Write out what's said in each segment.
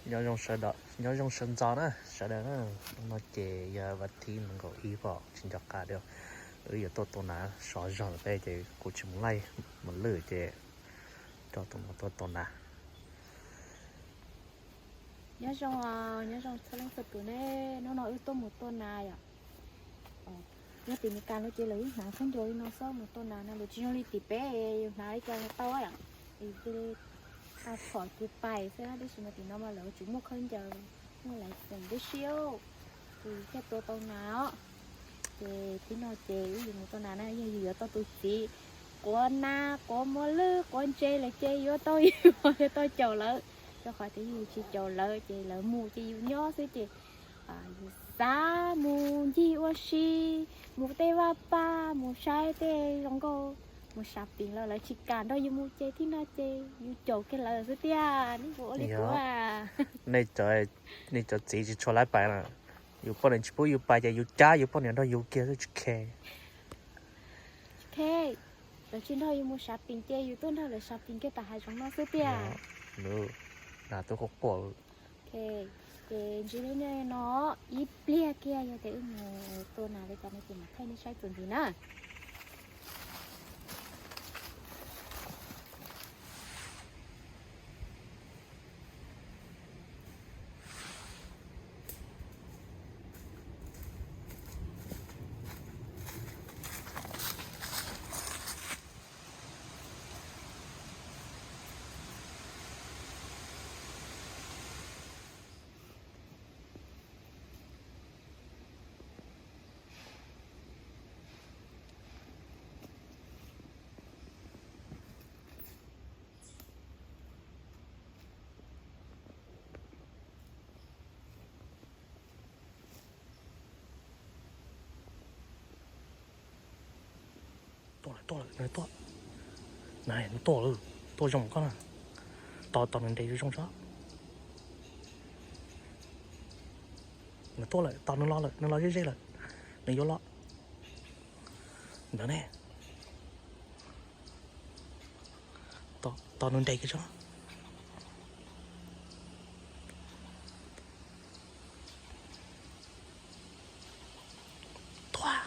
Nyob zoo sawv daws, nyob zoo sawv ntxov na sawv daws na. Hnub no ces yog vas thib nees nkaum ib, pom tsis nco qab li. Wb yuav tuaj tua nas, sov zog lawm peb ces kuv tsis mus laij mos lwj ces coj tus no tuaj tua nas. Nyob zoo, nyob zoo txhua leej txhua tus ne. Hnub no wb tuaj mus tua nas yom. Nyob tim Meskas no ces lawv hnav khaub ncaws li no xwb mus tua nas no, lawv tsis zoo li tim peb yus hnav li cas los tau yom. Phom tus pais xwb, tab sis mas tim no mas lawv tsis muaj khaub ncaws, muaj lawv tseem tib si, ces thiaj tua tau nas os. Ces thib no ces wb yuav mus tua nas na, yog yus yuav tau tus txiv quav nas quav mos lwj quav ntses lawm ces yuav tau, yuav tau caum lawv, rau qhov tias yus tsis caum lawv ces lawv mus ces yus nyob xwb ces yus xav mus ncig ua si, mus tej vaj paj, mus saib tej zoo nkauj, mus shopping los lawv tsis kam nrog yus mus ces thib no ces yus caum kiag lawv xwb tiag. Neb puas ua li kuv? Nej cov txiv tsis tshua laib pais na. Yus poj niam tsis pub yus pais ces yus cab yus poj niam nrog yus kiag xwb tsis khe. Tsis khe, lawv tsis nrog yus mus shopping ces yus tuaj nrog lawv shopping kiag tom hav zoov no xwb tiag. Nas twb quaj quaj. Ces ntsib nej no ib pliag kiag yog tias wb mus tua nas li cas no ces mam thaij nej saib txuas ntxiv na. Tuaj lawm, tuaj lawm, tuaj. Nws tuaj lawm, tuaj zoo koj na. Tos, tos nws nres zoo tso. Nws tuaj lawm, tos nws los lawm, nws los ze ze lawm. Nws yuav los ntawd ne. Tos nws nres kiag tso. Tuaj.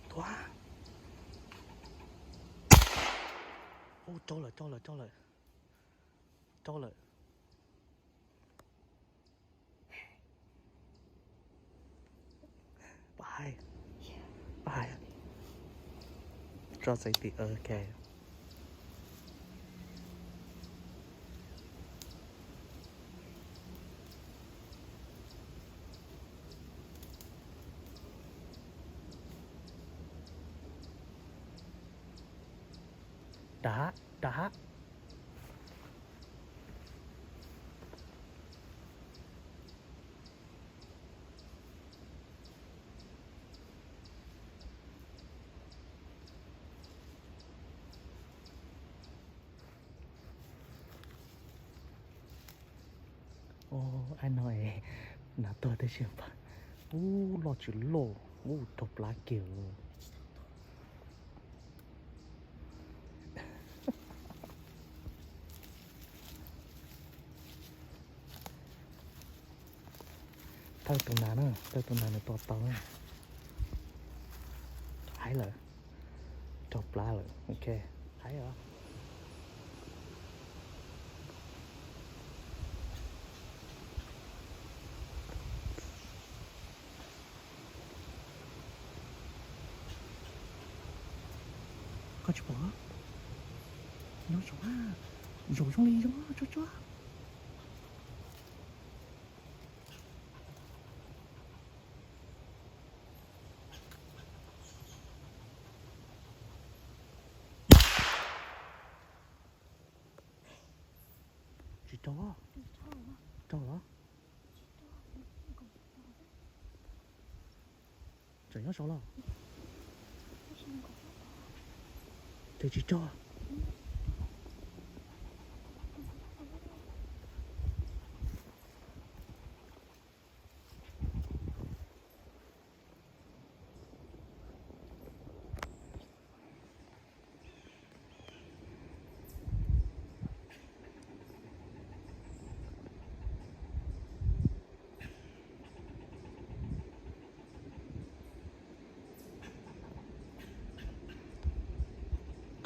Tuaj. Ub, rau lawm, rau lawm, rau lawm. Rau lawm. Pais, pais. Tso txais tim, ok. Dam, dam. Aib no es nas tuag tib si pab. Ub, loj tsis loj, ub, raug plab kiag. Thawj tus nas na, thawj tus nas nws tua tau na. Haib lawm, raug plab lawm, ok, haib os. Koj tsis pom? Nyob zoo, zoo zoo li zoo tsuag tsuag. Tsis rau, rau los? Tseem nyob saud los? Ces tsis rau.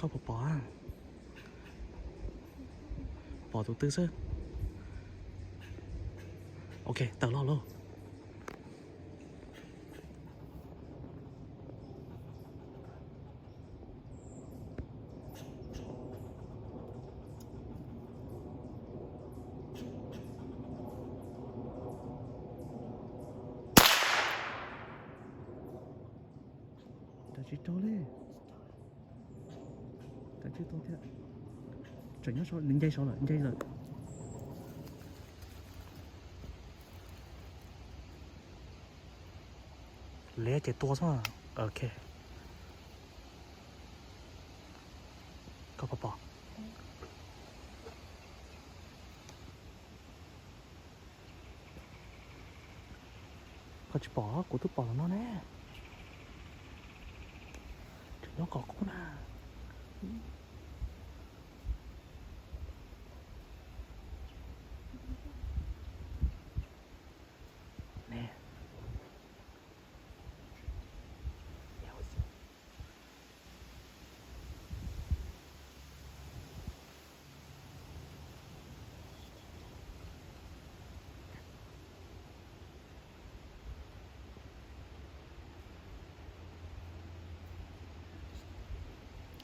Koj puas pom? Pom tus twg xwb. Ok, tawm los lauj. Tsis raug li. Tsis tau thiab. Tseem nyob saud, nws nce saud lawm, nce lawm. Liab ces tua xwb. Ok. Koj puas pom? Koj tsis pom, kuv twb pom los no ne. Tseem nyob kom qub na. Ne.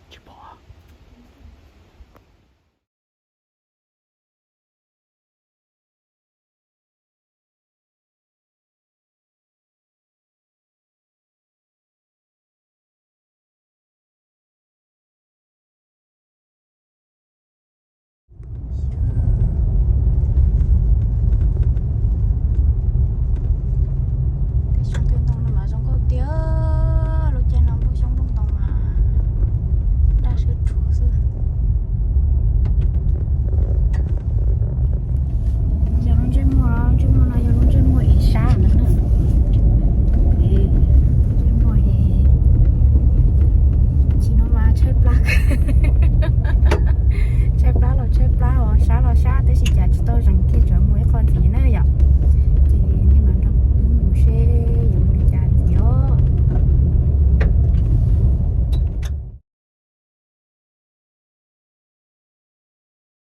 Tsis pom.